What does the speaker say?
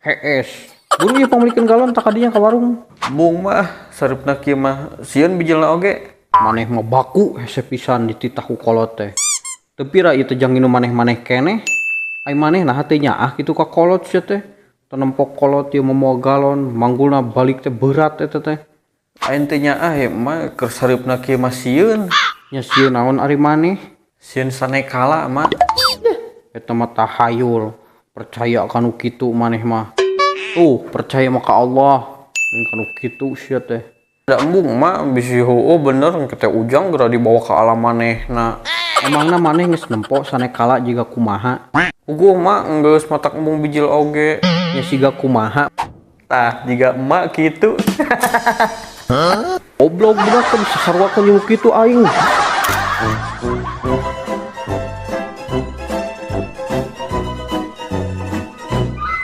Hees. Buru ieu pangmeulikeun galon tah kadinya ka warung. Embung mah sareupna kieu mah sieun bijilna oge. Maneh mah baku hese pisan dititah ku kolot teh. Teu pira ieu teh jang nginum maneh-maneh keneh. Ai maneh naha teu nyaah kitu ka kolot sia teh. Teu nempok kolot ieu mawa galon, manggulna balik teh beurat eta teh. Aing teu nyaah ye mah keur sareupna kieu mah sieun. Nya sieun naon ari maneh? Sieun sanekala mah. Eta mah tahayul. Percaya ka nu kitu maneh mah. Tuh, percaya mah ka Allah. Lain ka nu kitu sia teh. Da embung mah bisi heueuh bener engke teh Ujang geura dibawa ka alam manehna. Emangna maneh geus nempo sanekala jiga kumaha? Puguh mah geus matak embung bijil oge. Nya siga kumaha? Tah jiga emak kitu. Goblok budak teh bisa sarua jeung kitu aing.